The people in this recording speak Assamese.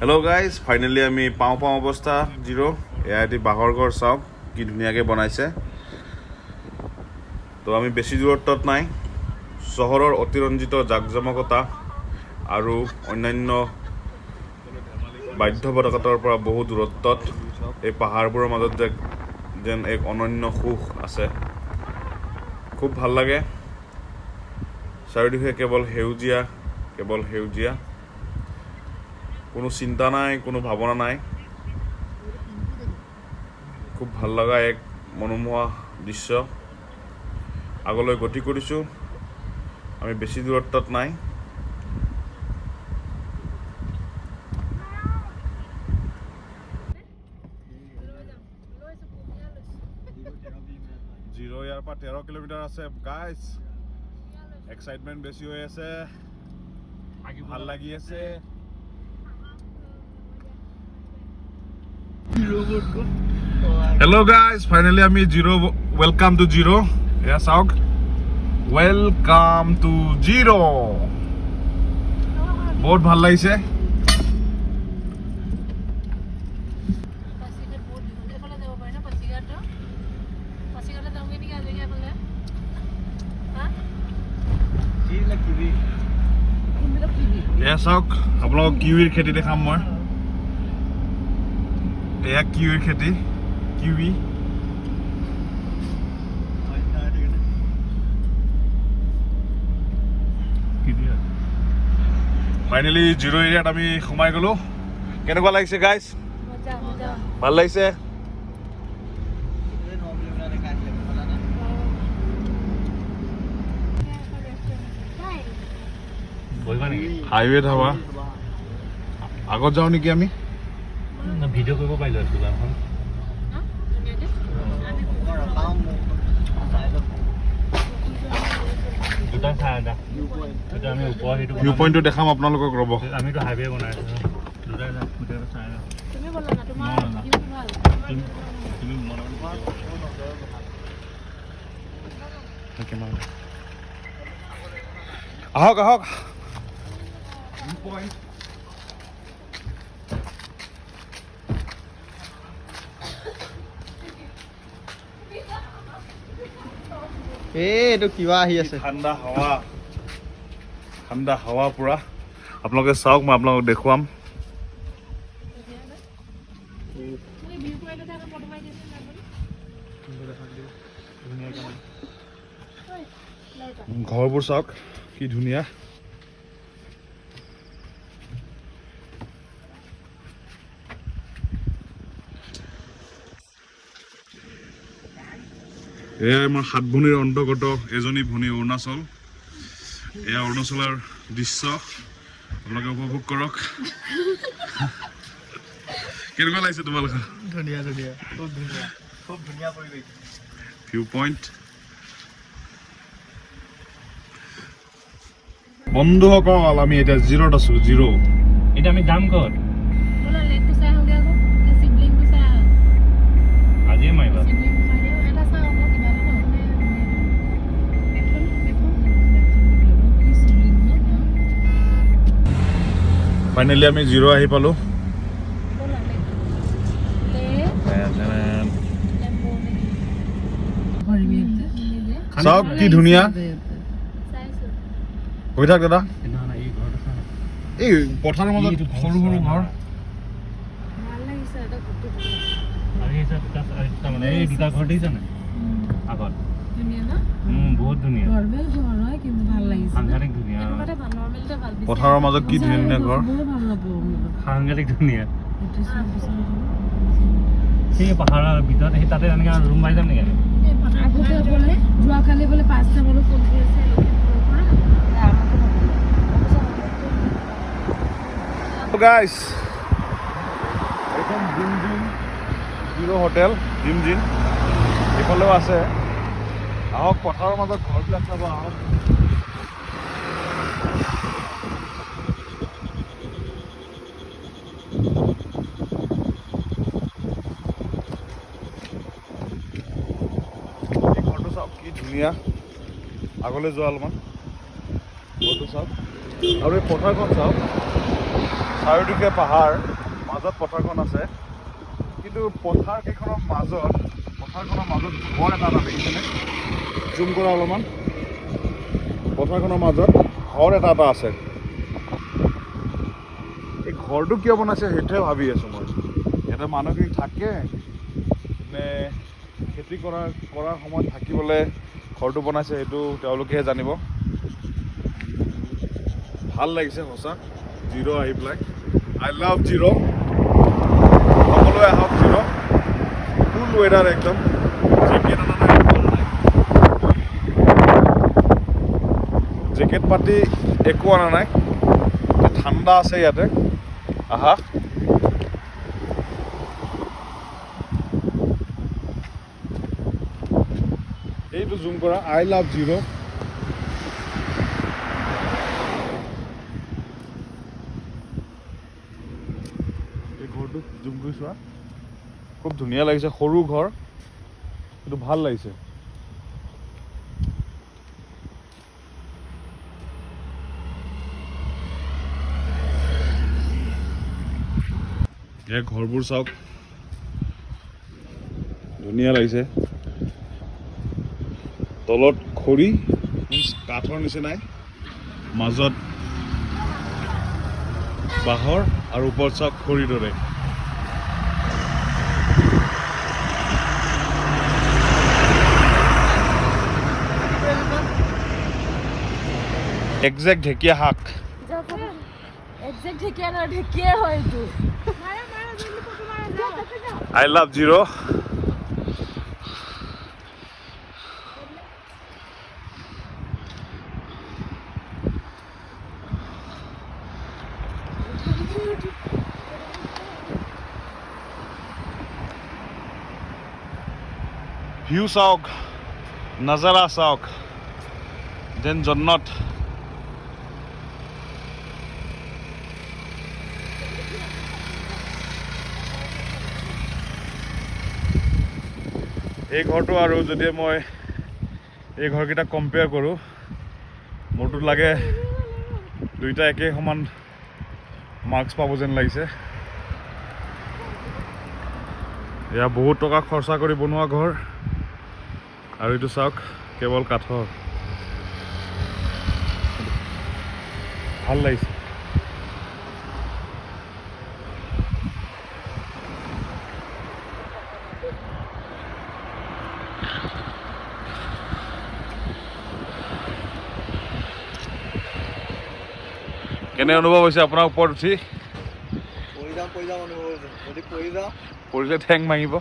হেল্ল' গাইজ, ফাইনেলি আমি পাওঁ পাওঁ অৱস্থা জিৰ'। এয়া এটি বাঁহৰ ঘৰ, চাওক কি ধুনীয়াকৈ বনাইছে। তো আমি বেছি দূৰত্বত নাই। চহৰৰ অতিৰঞ্জিত জাক-জমকতা আৰু অন্যান্য বাধ্যবাধকতাৰ পৰা বহু দূৰত্বত এই পাহাৰবোৰৰ মাজত যেন এক অনন্য সুখ আছে। খুব ভাল লাগে। চাৰিওদিশে কেৱল সেউজীয়া, কেৱল সেউজীয়া। কোনো চিন্তা নাই, কোনো ভাৱনা নাই। খুব ভাল লগা এক মনোমোহা দৃশ্য। আগলৈ গতি কৰিছোঁ, আমি বেছি দূৰত্বত নাই। জিৰ' ইয়াৰ পৰা 13 কিলোমিটাৰ আছে গাইজ। এক্সাইটমেণ্ট বেছি হৈ আছে, ভাল লাগি আছে। হেল্ল' গাইজ, ফাইনেলি আমি জিৰ'। Welcome to zero. এয়া চাওক, welcome to zero. বহুত ভাল লাগিছে। পাছিঘাট বহুত দীঘল। এইফালে যাব পাৰি ন পাছিঘাটত? পাছিঘাটত যাওঁগে নেকি আজি এইফালে? হা? এয়া চাওক, আপোনালোকক কিউইৰ খেতি দেখাম মই। এয়া কিউইৰ খেতি, কিউই। ফাইনেলি জিৰ' এৰিয়াত আমি সোমাই গ'লো। কেনেকুৱা লাগিছে গাইজ? মজা মজা। ভাল লাগিছে। বহিবা নেকি? হাইৱে ধাবা আগত যাওঁ নেকি আমি? ভিডিঅ' কৰিব পাৰিলো হয় দোকানখন। ন ধুনীয়াকে আমি দুটা চাই এটা এতিয়া আমি ওপৰ সেইটো ভিউ পইণ্টটো দেখাম আপোনালোকক, ৰ'ব। আমিতো হাইৱে বনাই আছো ন। দুটাই যাম, গোটেই চাই লওঁ। তুমি ব'লা না, তোমাৰ না, না। ভিউটো ভাল। তুমি মনে মনে video কৰা। আহক আহক। View point. এই এইটো কিবা আহি আছে। ঠাণ্ডা হাৱা, ঠাণ্ডা হাৱা পুৰা। আপোনালোকে চাওক, মই আপোনালোকক দেখুৱাম। তুমি ভিউ পইণ্টতে আকৌ ফটো মাৰি দিয়াচোন আপুনি। ঐ, ল'ৰাটো। ঘৰবোৰ চাওক কি ধুনীয়া। এয়া আমাৰ সাত ভনীৰ অন্তৰ্গত এজনী ভনী অৰুণাচল। এয়া অৰুণাচলৰ দৃশ্য, আপোনালোকে উপভোগ কৰক। কেনেকুৱা লাগিছে তোমালোকৰ? ধুনীয়া ধুনীয়া, খুব ধুনীয়া, খুব ধুনীয়া পৰিৱেশ। View point. বন্ধুসকল, আমি এতিয়া জিৰ'ত আছো, জিৰ'। এতিয়া আমি যাম ক'ত? ব'লা, লেকটো চাই আহোঁগে আকৌ। এই শিৱলিংটো চাই আহোঁ। আজিয়ে মাৰিবা। শিৱলিংটো চাই দিওঁ, এটা চাওঁ আকৌ কিবা এটা ন। মেপখন, মেপখন। কি শিৱলিংগ ন? ফাইনেলি আমি জিৰ' আহি পালোঁ। ব'লা, লেকটো। লেক, লেম্বু নেকি? নিজে চাওক কি ধুনীয়া। চাইছোঁ। গৈ থাক দাদা। নহয়, এই ঘৰটো চা। এই পথাৰৰ মাজত এইটো ঘৰ সৰু সৰু চোৱা। ঘৰ। ভাল লাগিছে এটা ঘৰটো। আৰু এই দুটা তাৰমানে এই দুটা ঘৰ দেখিছা নাই আগত? ধুনীয়া ন? বহুত ধুনীয়া। নৰ্মেল ঘৰ হয়, কিন্তু ভাল লাগিছে ন? সাংঘাতিক ধুনীয়া। এনেকুৱাতে ভাল, নৰ্মেলতে ভাল বেছি। পথাৰৰ মাজত কি ধুনীয়া ধুনীয়া ঘৰ। সাংঘাতিক ধুনীয়া। সেই পাহাৰৰ ভিতৰত সেই তাতে এনেকৈ ৰুম পাই যাম নেকি আমি? এই পথাৰ। আগতে বোলে যোৱাকালি বোলে 5টা মানুহ ফোন কৰিছে লখিমপুৰৰ পৰা, আমাকো নক'লে। গাইছ, এইখন জিম জিন জিৰ' হোটেল, জিম জিন এইফালেও আছে। আহক, পথাৰৰ মাজত ঘৰবিলাক চাব আহক। এই ঘৰটো চাওক কি ধুনীয়া। আগলৈ যোৱা অলপমান, ঘৰটো চাওক আৰু এই পথাৰখন চাওক, চাৰিওদিশে পাহাৰ। মাজত পথাৰখন আছে, কিন্তু পথাৰ কেইখনৰ মাজত, পথাৰখনৰ মাজত ঘৰ এটা এটা দেখিছেনে? জুম কৰা অলপমান। পথাৰখনৰ মাজত ঘৰ এটা এটা আছে। এই ঘৰটো কিয় বনাইছে সেইটোহে ভাবি আছোঁ মই। ইয়াতে মানুহখিনি থাকে নে খেতি কৰাৰ সময়ত থাকিবলৈ ঘৰটো বনাইছে, সেইটো তেওঁলোকেহে জানিব। ভাল লাগিছে সঁচা জিৰ' আহি পেলাই। I love zero. সকলোৱে আহক জিৰ'। কুল ৱেডাৰ একদম। জেকেট অনা নাই, একো অনা নাই, জেকেট পাতি একো অনা নাই। ঠাণ্ডা আছে ইয়াতে। আহা, এইটো জুম কৰা। I love zero. এই ঘৰটো জুম কৰি চোৱা, খুব ধুনীয়া লাগিছে। সৰু ঘৰ কিন্তু ভাল লাগিছে। এই ঘৰবোৰ চাওক, ধুনীয়া লাগিছে। তলত খৰি, মিনছ কাঠৰ নিচিনাই, মাজত বাঁহৰ আৰু ওপৰত চাওক খৰিৰ দৰে। একজেক্ট ঢেকীয়া শাক। একজেক্ট ঢেকীয়া নহয়, ঢেকীয়াই হয় এইটো। I love zero. View চাওক, নজাৰা চাওক, যেন জন্নত। এই ঘৰটো আৰু যদি মই এই ঘৰকেইটা কম্পেয়াৰ কৰোঁ, মোৰটোত লাগে দুইটা একে সমান মাৰ্কছ পাব যেন লাগিছে। এয়া বহুত টকা খৰচা কৰি বনোৱা ঘৰ, আৰু এইটো চাওক কেৱল কাঠৰ। ভাল লাগিছে। কেনে অনুভৱ হৈছে আপোনাৰ ওপৰত উঠি? পৰি যাম, পৰি যাম অনুভৱ হৈছে। যদি পৰি যাওঁ, পৰিলে ঠেং ভাঙিব।